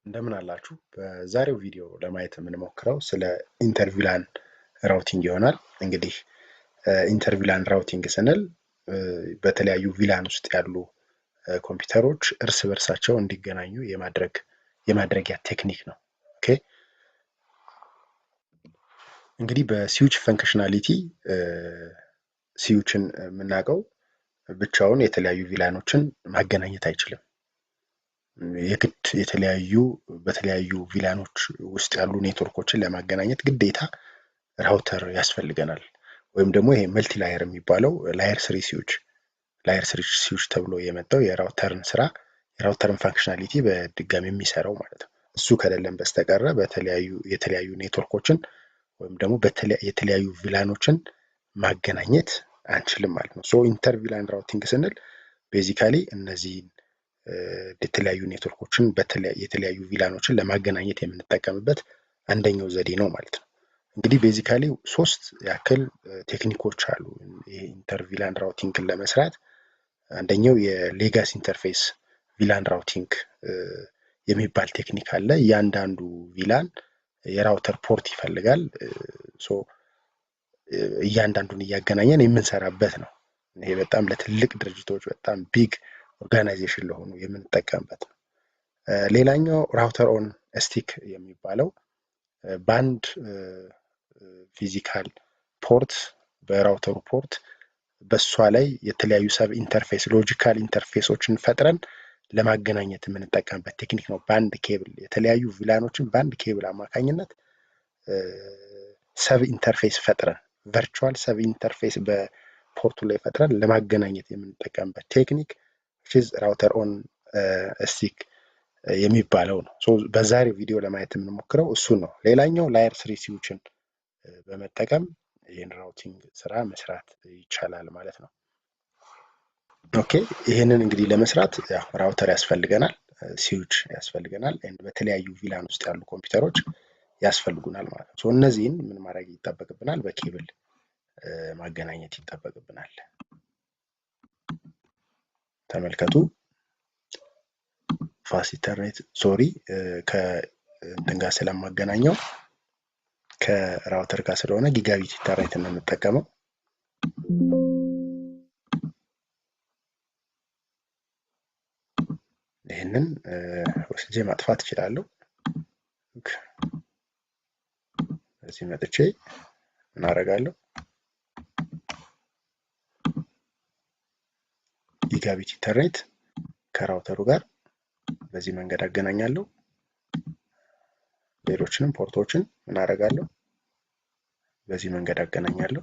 እንደምን አላችሁ? በዛሬው ቪዲዮ ለማየት የምንሞክረው ስለ inter-VLAN routing ይሆናል። እንግዲህ inter-VLAN routing ስንል በተለያዩ VLAN ውስጥ ያሉ ኮምፒውተሮች እርስ በርሳቸው እንዲገናኙ የማድረጊያ technique ነው። Okay፣ እንግዲህ በ switch functionality switch ን የምናውቀው ብቻውን የተለያዩ VLAN ኦችን ማገናኘት አይችልም። የግድ በተለያዩ VLAN ኦች ውስጥ ያሉ ኔትወርኮችን ለማገናኘት ግዴታ router ያስፈልገናል። ወይም ደግሞ ይሄ multi layer የሚባለው layer 3 switch ተብሎ የመጣው የ router ን ስራ፣ የ router ን functionality በድጋሚ የሚሰራው ማለት ነው። እሱ ከሌለን በስተቀረ የተለያዩ ኔትወርኮችን ወይም ደግሞ የተለያዩ VLAN ኦችን ማገናኘት አንችልም ማለት ነው። So inter VLAN routing ስንል basically እነዚህን የተለያዩ ኔትወርኮችን፣ የተለያዩ VLAN ኦችን ለማገናኘት የምንጠቀምበት አንደኛው ዘዴ ነው ማለት ነው። እንግዲህ basically ሶስት ያክል technique ኦች አሉ ይሄ inter VLAN routing ን ለመስራት። አንደኛው የ legacy interface VLAN routing የሚባል technique አለ። እያንዳንዱ VLAN የ router port ይፈልጋል። So እያንዳንዱን እያገናኘን የምንሰራበት ነው። ይሄ በጣም ለትልቅ ድርጅቶች፣ በጣም big organization ለሆኑ የምንጠቀምበት ነው። ሌላኛው router on stick የሚባለው በአንድ physical port፣ በ router ኡ port በእሷ ላይ የተለያዩ sub interface፣ logical interface ኦችን ፈጥረን ለማገናኘት የምንጠቀምበት technique ነው። በአንድ ኬብል የተለያዩ VLAN ኦችን በአንድ ኬብል አማካኝነት sub interface ፈጥረን፣ virtual sub interface በ port ኡ ላይ ፈጥረን ለማገናኘት የምንጠቀምበት technique router on stick የሚባለው ነው። በዛሬው ቪዲዮ ለማየት የምንሞክረው እሱን ነው። ሌላኛው layer 3 switch ን በመጠቀም ይህን routing ስራ መስራት ይቻላል ማለት ነው። Okay፣ ይህንን እንግዲህ ለመስራት ያው router ያስፈልገናል፣ switch ያስፈልገናል፣ በተለያዩ VLAN ውስጥ ያሉ ኮምፒውተሮች ያስፈልጉናል ማለት ነው። እነዚህን ምን ማድረግ ይጠበቅብናል? በኬብል ማገናኘት ይጠበቅብናል። ተመልከቱ። Fast Ethernet፣ sorry፣ ከእንትን ጋር ስለማገናኘው፣ ከ router ጋር ስለሆነ gigabit Ethernet ነው የምጠቀመው። ይህንን ወስጄ ማጥፋት እችላለሁ። እዚህ መጥቼ ምን አደርጋለሁ? Gigabit Ethernet ከ router ኡ ጋር በዚህ መንገድ አገናኛለሁ። ሌሎችንም port ኦችን ምን አደርጋለሁ? በዚህ መንገድ አገናኛለሁ።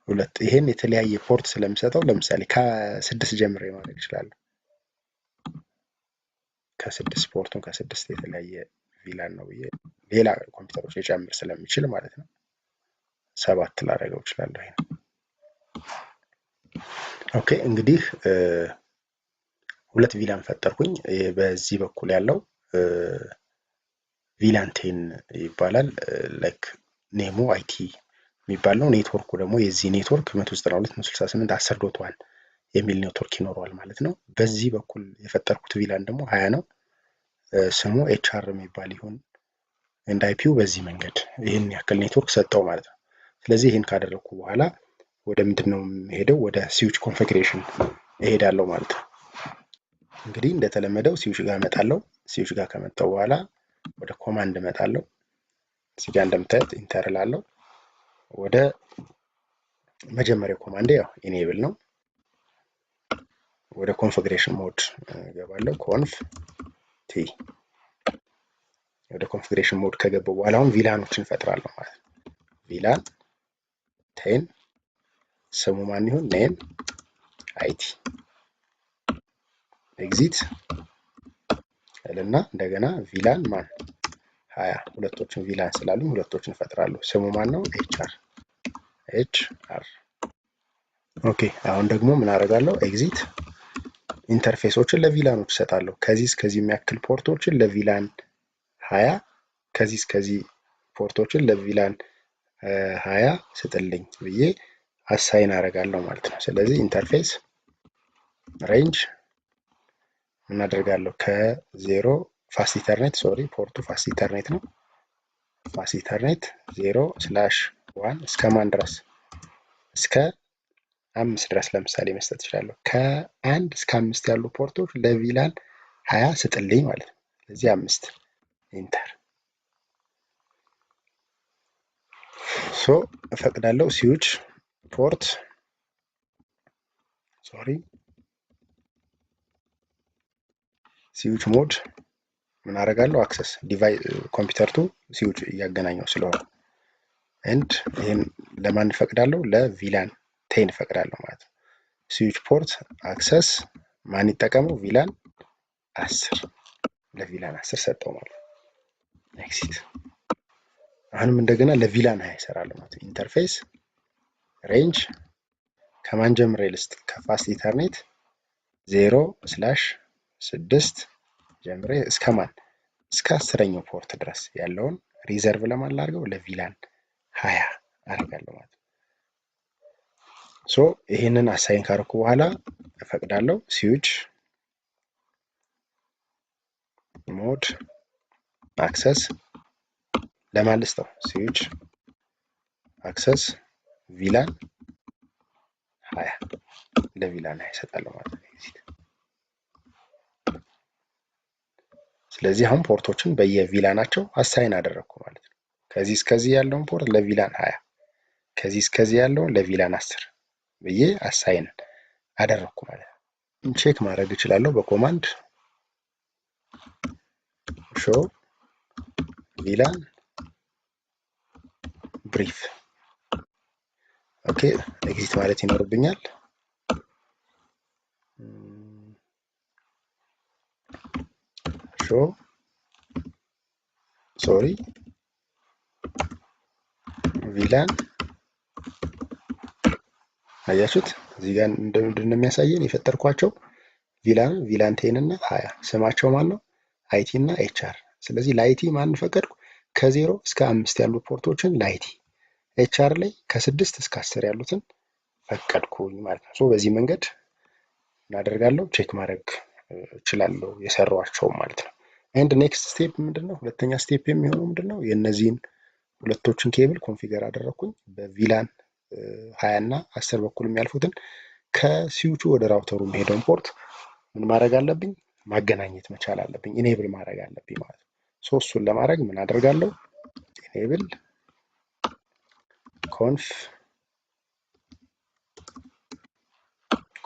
ሁለት ይሄን የተለያየ port ስለሚሰጠው ለምሳሌ ከስድስት ጀምሬ ማድረግ እችላለሁ። ከስድስት port ኡን ከስድስት የተለያየ VLAN ነው ብዬ ሌላ ኮምፒውተሮች ሊጨምር ስለሚችል ማለት ነው። ሰባት ላደርገው እችላለሁ። ይሄን okay፣ እንግዲህ ሁለት VLAN ፈጠርኩኝ። በዚህ በኩል ያለው VLAN 10 ይባላል። Like name ኡ IT የሚባል ነው። ኔትወርኩ ደግሞ የዚህ ኔትወርክ 192.168.10.1 የሚል ኔትወርክ ይኖረዋል ማለት ነው። በዚህ በኩል የፈጠርኩት VLAN ደግሞ 20 ነው። ስሙ HR የሚባል ይሁን እንደ IP ው በዚህ መንገድ ይህን ያክል ኔትወርክ ሰጠው ማለት ነው። ስለዚህ ይህን ካደረግኩ በኋላ ወደ ምንድን ነው የምሄደው? ወደ switch configuration እሄዳለሁ ማለት ነው። እንግዲህ እንደተለመደው switch ጋር እመጣለሁ። Switch ጋር ከመጣሁ በኋላ ወደ command እመጣለሁ። እዚህ ጋር እንደምታዩት enter እላለሁ። ወደ መጀመሪያው command ያው enable ነው። ወደ configuration mode እገባለሁ። Conf t። ወደ configuration mode ከገባሁ በኋላ አሁን VLAN ኦችን እፈጥራለሁ ማለት ነው። VLAN 10፣ ስሙ ማን ይሁን? Name IT። Exit እና እንደገና VLAN ማን? 20። ሁለቶችን VLAN ስላሉኝ ሁለቶችን እፈጥራለሁ። ስሙ ማን ነው? HR፣ HR። Okay፣ አሁን ደግሞ ምን አደርጋለሁ? Exit። Interface ኦችን ለ VLAN ኦች እሰጣለሁ። ከዚህ እስከዚህ የሚያክል port ኦችን ለ VLAN 20፣ ከዚህ እስከዚህ port ኦችን ለ VLAN 20 ስጥልኝ ብዬ assign አደርጋለሁ ማለት ነው። ስለዚህ interface Range እናደርጋለሁ ከ0 fast ethernet፣ sorry፣ port ኡ fast ethernet ነው። Fast ethernet 0/1 እስከ ማን ድረስ? እስከ አምስት ድረስ ለምሳሌ መስጠት እችላለሁ። ከአንድ እስከ አምስት ያሉ port ኦች ለ VLAN 20 ስጥልኝ ማለት ነው። ስለዚህ አምስት፣ enter። So እፈቅዳለሁ። Switch port፣ sorry፣ switch mode ምን አደርጋለሁ? Access computer to switch እያገናኘው ስለሆነ and ይህን ለማን እፈቅዳለሁ? ለ VLAN 10 እፈቅዳለሁ ማለት ነው። Switch port access ማን ይጠቀመው? VLAN 10። ለ VLAN 10 ሰጠው ማለት ነው። Exit። አሁንም እንደገና ለ VLAN 20 ይሰራለሁ ማለት ነው። Interface range ከማን ጀምሬ ልስጥ? ከ fast ethernet 0/6 ጀምሬ እስከ ማን? እስከ 10ኛው port ድረስ ያለውን reserve ለማን ላድርገው? ለ VLAN 20 አደርጋለሁ ማለት ነው። So ይህንን assign ካረኩ በኋላ እፈቅዳለሁ። Switch mode access ለማን ልስጠው? Switch access VLAN 20። ለ VLAN 20 ይሰጣለሁ ማለት ነው። ስለዚህ አሁን port ኦችን በየ VLAN ኣቸው assign አደረግኩ ማለት ነው። ከዚህ እስከዚህ ያለውን port ለ VLAN 20፣ ከዚህ እስከዚህ ያለውን ለ VLAN 10 ብዬ assign አደረግኩ ማለት ነው። Check ማድረግ እችላለሁ በ command show VLAN brief። Okay፣ exit ማለት ይኖርብኛል። Show፣ sorry፣ VLAN። አያችሁት? እዚህ ጋር ምንድን ነው የሚያሳየን? የፈጠርኳቸው VLAN፣ VLAN 10 እና 20። ስማቸው ማን ነው? IT እና HR። ስለዚህ ለ IT ማን ፈቀድኩ? ከ0 እስከ አምስት ያሉ port ኦችን ለ IT፣ HR ላይ ከስድስት እስከ 10 ያሉትን ፈቀድኩኝ ማለት ነው። So በዚህ መንገድ እናደርጋለሁ፣ check ማድረግ እችላለሁ የሰሯቸው ማለት ነው። And next step ምንድን ነው? ሁለተኛ step የሚሆነው ምንድን ነው? የእነዚህን ሁለቶችን cable configure አደረግኩኝ። በ VLAN 20 እና 10 በኩል የሚያልፉትን ከሲዊቹ ወደ router ኡ የሚሄደውን port ምን ማድረግ አለብኝ? ማገናኘት መቻል አለብኝ። Enable ማድረግ አለብኝ ማለት ነው። So እሱን ለማድረግ ምን አደርጋለሁ? Enable conf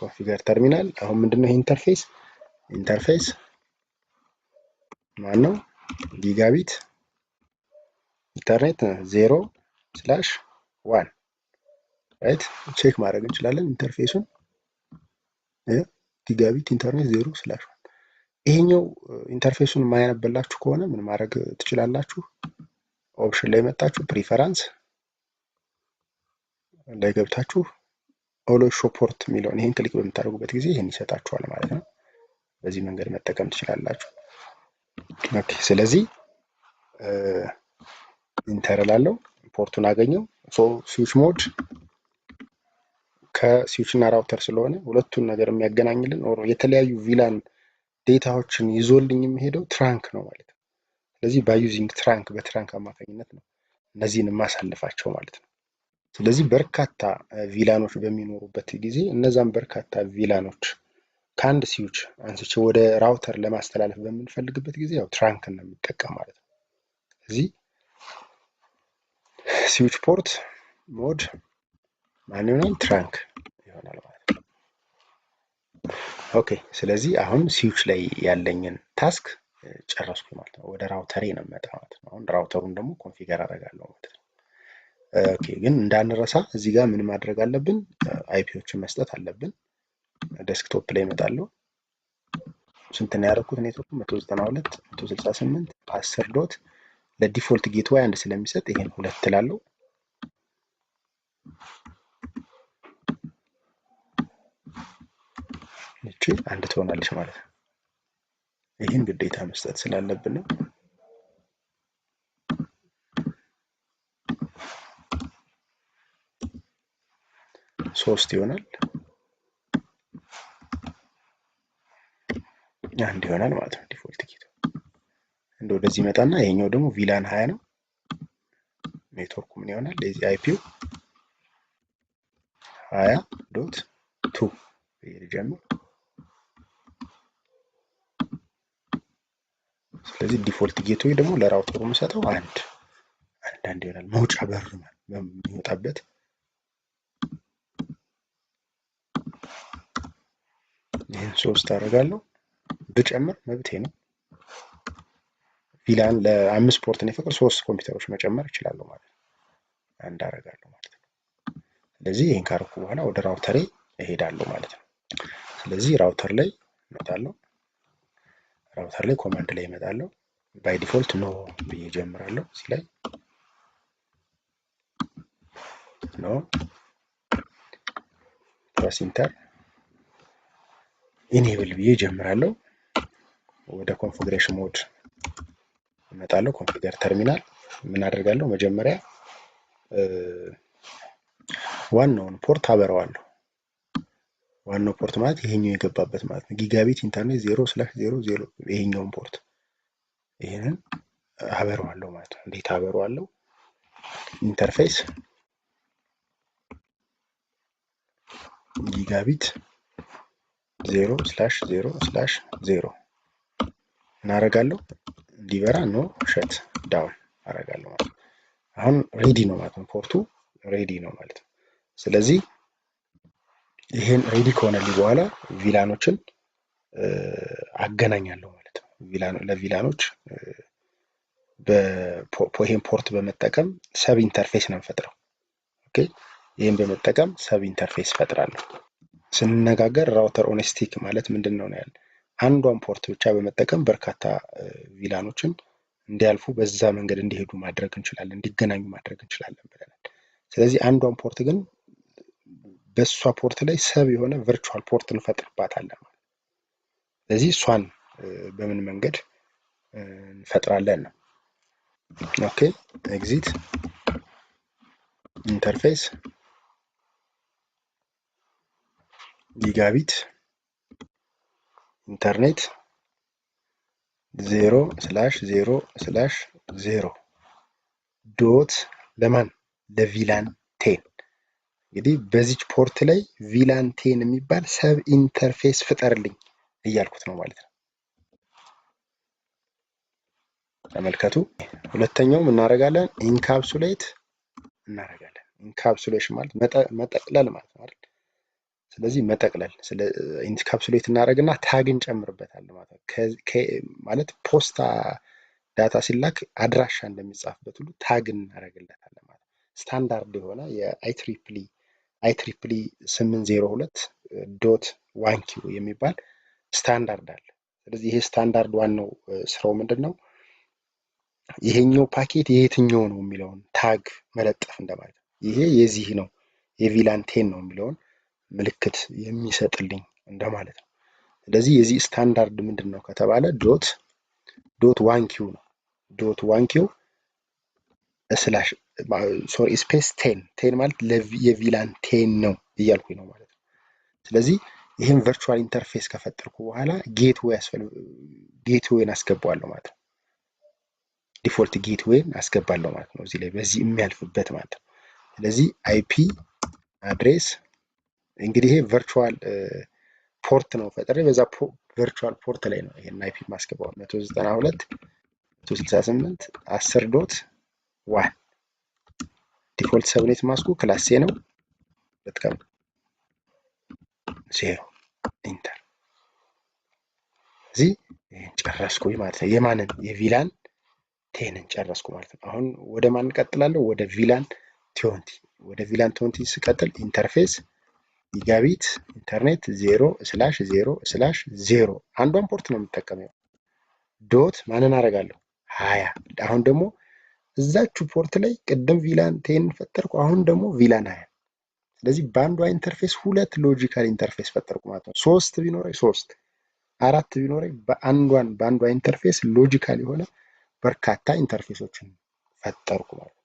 configure terminal። አሁን ምንድነው ይሄ interface? Interface ማን ነው? Gigabit ethernet 0/1፣ right? Check ማድረግ እንችላለን interface ኡን፣ gigabit ethernet 0/1። ይሄኛው interface ኡን የማያነብላችሁ ከሆነ ምን ማድረግ ትችላላችሁ? Option ላይ መጣችሁ preference ላይ ገብታችሁ always show port የሚለውን ይሄን click በምታደርጉበት ጊዜ ይሄን ይሰጣችኋል ማለት ነው። በዚህ መንገድ መጠቀም ትችላላችሁ። Okay፣ ስለዚህ enter እላለሁ፣ port ኡን አገኘው። So switch mode ከ switch እና router ስለሆነ ሁለቱን ነገር የሚያገናኝልን or የተለያዩ VLAN data ዎችን ይዞልኝ የሚሄደው trunk ነው ማለት ነው። ስለዚህ by using trunk፣ በ trunk አማካኝነት ነው እነዚህን የማሳልፋቸው ማለት ነው። ስለዚህ በርካታ VLAN ኦች በሚኖሩበት ጊዜ እነዛን በርካታ VLAN ኦች ከአንድ switch አንስቼ ወደ router ለማስተላለፍ በምንፈልግበት ጊዜ ያው trunk ን ነው የምጠቀም ማለት ነው። ስለዚህ switch port mode ማን ይሆናል? Trunk ይሆናል ማለት ነው። Okay፣ ስለዚህ አሁን switch ላይ ያለኝን task ጨረስኩ ማለት ነው። ወደ router ኤ ነው የምመጣ ማለት ነው። አሁን router ኡን ደግሞ configure አደርጋለሁ ማለት ነው። Okay፣ ግን እንዳንረሳ እዚህ ጋር ምን ማድረግ አለብን? IP ዎችን መስጠት አለብን። Desktop ላይ እመጣለሁ። ስንት ነው ያደረኩት? ኔትወርኩ 192 168 10 dot ለ default gateway አንድ ስለሚሰጥ ይሄን ሁለት እላለሁ። ይቺ አንድ ትሆናለች ማለት ነው። ይህን ግዴታ መስጠት ስላለብን ነው። ሶስት ይሆናል። አንድ ይሆናል ማለት ነው። Default gateway እንደ ወደዚህ ይመጣና ይሄኛው ደግሞ VLAN 20 ነው። ኔትወርኩ ምን ይሆናል? የዚህ IP ው 20.2 ልጀምር። ስለዚህ default gateway ደግሞ ለ router ኡ የምሰጠው አንድ አንድ አንድ ይሆናል። መውጫ በር የሚወጣበት ይህን ሶስት አደርጋለሁ። ብጨምር መብቴ ነው። VLAN ለአምስት port ነው የፈቀደው፣ ሶስት ኮምፒውተሮች መጨመር እችላለሁ ማለት ነው። አንድ አደርጋለሁ ማለት ነው። ስለዚህ ይህን ካረኩ በኋላ ወደ router ኤ እሄዳለሁ ማለት ነው። ስለዚህ router ላይ እመጣለሁ። Router ላይ command ላይ እመጣለሁ። By default no ብዬ እጀምራለሁ። እዚህ ላይ no press enter enable ብዬ እጀምራለሁ። ወደ configuration mode እመጣለሁ። Configure terminal ምን አደርጋለሁ? መጀመሪያ ዋናውን port አበረዋለሁ። ዋናው port ማለት ይሄኛው የገባበት ማለት ነው። Gigabit ethernet 0/0 0 ይሄኛውን port ይሄንን አበረዋለሁ ማለት ነው። እንዴት አበረዋለሁ? Interface gigabit 0/0/0 እናደርጋለሁ። እንዲበራ no shutdown አደርጋለሁ ማለት ነው። አሁን ready ነው ማለት ነው። Port ኡ ready ነው ማለት ነው። ስለዚህ ይሄን ready ከሆነልኝ በኋላ VLAN ኦችን አገናኛለሁ ማለት ነው። ለ VLAN ኦች ይሄን port በመጠቀም sub interface ነው የምፈጥረው። Okay ይሄን በመጠቀም sub interface ፈጥራለሁ። ስንነጋገር router on stick ማለት ምንድን ነው ያለ አንዷን port ብቻ በመጠቀም በርካታ VLAN ኦችን እንዲያልፉ በዛ መንገድ እንዲሄዱ ማድረግ እንችላለን፣ እንዲገናኙ ማድረግ እንችላለን ብለናል። ስለዚህ አንዷን port ግን በእሷ port ላይ sub የሆነ virtual port እንፈጥርባታለን። ስለዚህ እሷን በምን መንገድ እንፈጥራለን ነው። Okay exit interface gigabit ethernet 0/0/0 dot ለማን ለ VLAN 10። እንግዲህ በዚች port ላይ VLAN 10 የሚባል sub interface ፍጠርልኝ እያልኩት ነው ማለት ነው። ተመልከቱ። ሁለተኛውም እናደርጋለን encapsulate እናደርጋለን። Encapsulation ማለት መጠቅለል ማለት ነው አይደል? ስለዚህ መጠቅለል encapsulate እናደርግና tag እንጨምርበታለን ማለት ነው። ማለት ፖስታ data ሲላክ አድራሻ እንደሚጻፍበት ሁሉ tag እናደርግለታለን ማለት ነው። ስታንዳርድ የሆነ የ IEEE 802.1Q የሚባል ስታንዳርድ አለ። ስለዚህ ይሄ ስታንዳርድ ዋናው ስራው ምንድን ነው? ይሄኛው ፓኬት የየትኛው ነው የሚለውን tag መለጠፍ እንደማለት ነው። ይሄ የዚህ ነው የ VLAN 10 ነው የሚለውን ምልክት የሚሰጥልኝ እንደማለት ነው። ስለዚህ የዚህ ስታንዳርድ ምንድን ነው ከተባለ dot 1Q ነው። Dot 1Q slash sorry space 10 10 ማለት የ VLAN 10 ነው እያልኩኝ ነው ማለት ነው። ስለዚህ ይህን virtual interface ከፈጠርኩ በኋላ gateway ን አስገባዋለሁ ማለት ነው። Default gateway ን አስገባለሁ ማለት ነው። እዚህ ላይ በዚህ የሚያልፍበት ማለት ነው። ስለዚህ IP address እንግዲህ ይሄ virtual port ነው ፈጥሬ በዛ virtual port ላይ ነው ይሄን IP ማስገባው 192 168 10.1 default subnet mask ኡ class C ነው። በጣም 0 enter። እዚህ ይሄን ጨረስኩኝ ማለት ነው። የማንን የ VLAN 10 ን ጨረስኩ ማለት ነው። አሁን ወደ ማን እንቀጥላለሁ? ወደ VLAN 20። ወደ VLAN 20 ስቀጥል interface gigabit ethernet 0/0/0 አንዷን port ነው የምጠቀመው። Dot ማንን አደርጋለሁ? 20። አሁን ደግሞ እዛችሁ port ላይ ቅድም VLAN 10 ፈጠርኩ፣ አሁን ደግሞ VLAN 20። ስለዚህ በአንዷ interface ሁለት logical interface ፈጠርኩ ማለት ነው። ሶስት ቢኖረኝ ሶስት፣ አራት ቢኖረኝ በአንዷን በአንዷ interface logical የሆነ በርካታ interface ኦችን ፈጠርኩ ማለት ነው።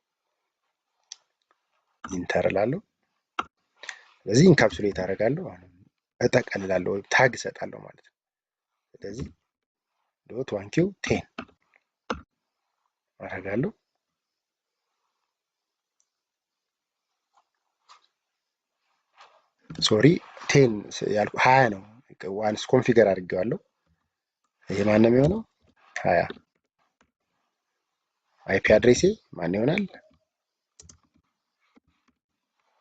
Enter እላለሁ። ስለዚህ encapsulate አደርጋለሁ፣ አሁንም እጠቀልላለሁ ወይም tag እሰጣለሁ ማለት ነው። ስለዚህ dot 1Q 10 አደርጋለሁ። Sorry, 10 ያልኩ 20 ነው። Once configure አድርጌዋለሁ። ይሄ ማን ነው የሚሆነው? 20። IP address ኤ ማን ይሆናል?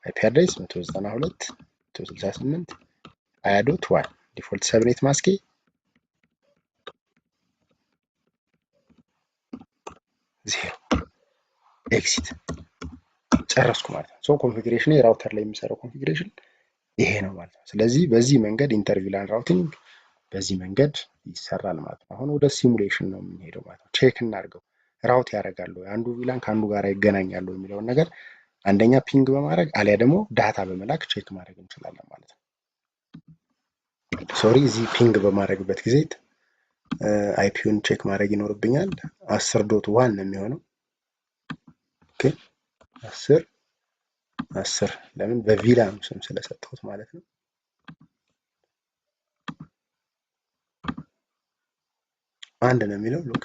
IP address 192 168 20.1። Default subnet mask ኤ 0። Exit። ጨረስኩ ማለት ነው። So configuration የ router ላይ የሚሰራው configuration ይሄ ነው ማለት ነው። ስለዚህ በዚህ መንገድ inter VLAN routing በዚህ መንገድ ይሰራል ማለት ነው። አሁን ወደ simulation ነው የምንሄደው ማለት ነው። Check እናድርገው። Route ያደርጋሉ አንዱ VLAN ከአንዱ ጋር ይገናኛሉ የሚለውን ነገር አንደኛ ping በማድረግ አሊያ ደግሞ data በመላክ check ማድረግ እንችላለን ማለት ነው። Sorry፣ እዚህ ping በማድረግበት ጊዜ IP ውን check ማድረግ ይኖርብኛል። 10.1 ነው የሚሆነው። Okay፣ 10 10፣ ለምን? በ VLAN ስም ስለሰጠሁት ማለት ነው። አንድ ነው የሚለው። Look፣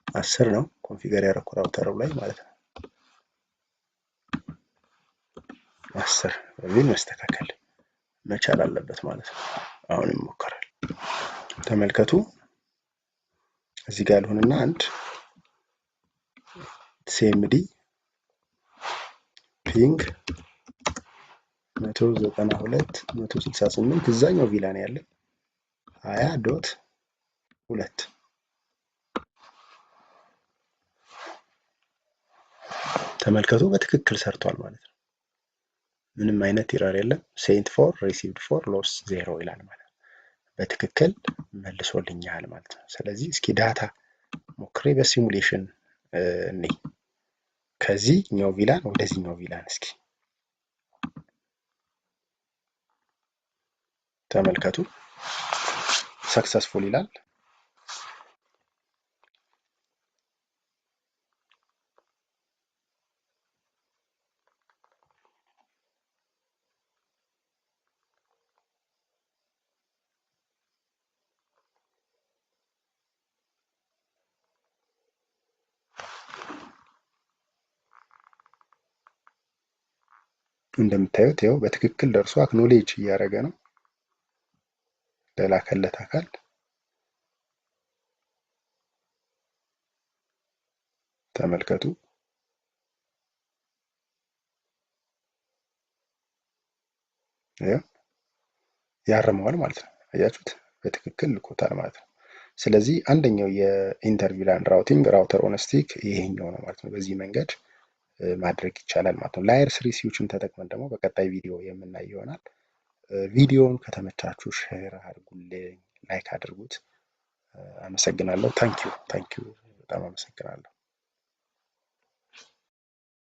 10 ነው configure ያደረኩ router ኡ ላይ ማለት ነው። 10 በሚል መስተካከል መቻል አለበት ማለት ነው። አሁን ይሞከራል። ተመልከቱ፣ እዚህ ጋር ልሁንና አንድ CMD ping 192.168 እዛኛው VLAN ያለ 20.2። ተመልከቱ፣ በትክክል ሰርቷል ማለት ነው። ምንም አይነት error የለም። Sent 4, received 4, loss 0 ይላል ማለት ነው። በትክክል መልሶልኛል ማለት ነው። ስለዚህ እስኪ data ሞክሬ በ simulation እኔ ከዚህኛው VLAN ወደዚህኛው VLAN እስኪ ተመልከቱ። Successful ይላል። እንደምታዩት ይኸው በትክክል ደርሶ acknowledge እያደረገ ነው ለላከለት አካል። ተመልከቱ። ይኸው ያርመዋል ማለት ነው። አያችሁት? በትክክል ልኮታል ማለት ነው። ስለዚህ አንደኛው የ inter VLAN routing router on stick ይሄኛው ነው ማለት ነው። በዚህ መንገድ ማድረግ ይቻላል ማለት ነው። Layer 3 switch ን ተጠቅመን ደግሞ በቀጣይ ቪዲዮ የምናይ ይሆናል። ቪዲዮውን ከተመቻችሁ share አድርጉልኝ፣ like አድርጉት። አመሰግናለሁ። Thank you, thank you፣ በጣም አመሰግናለሁ።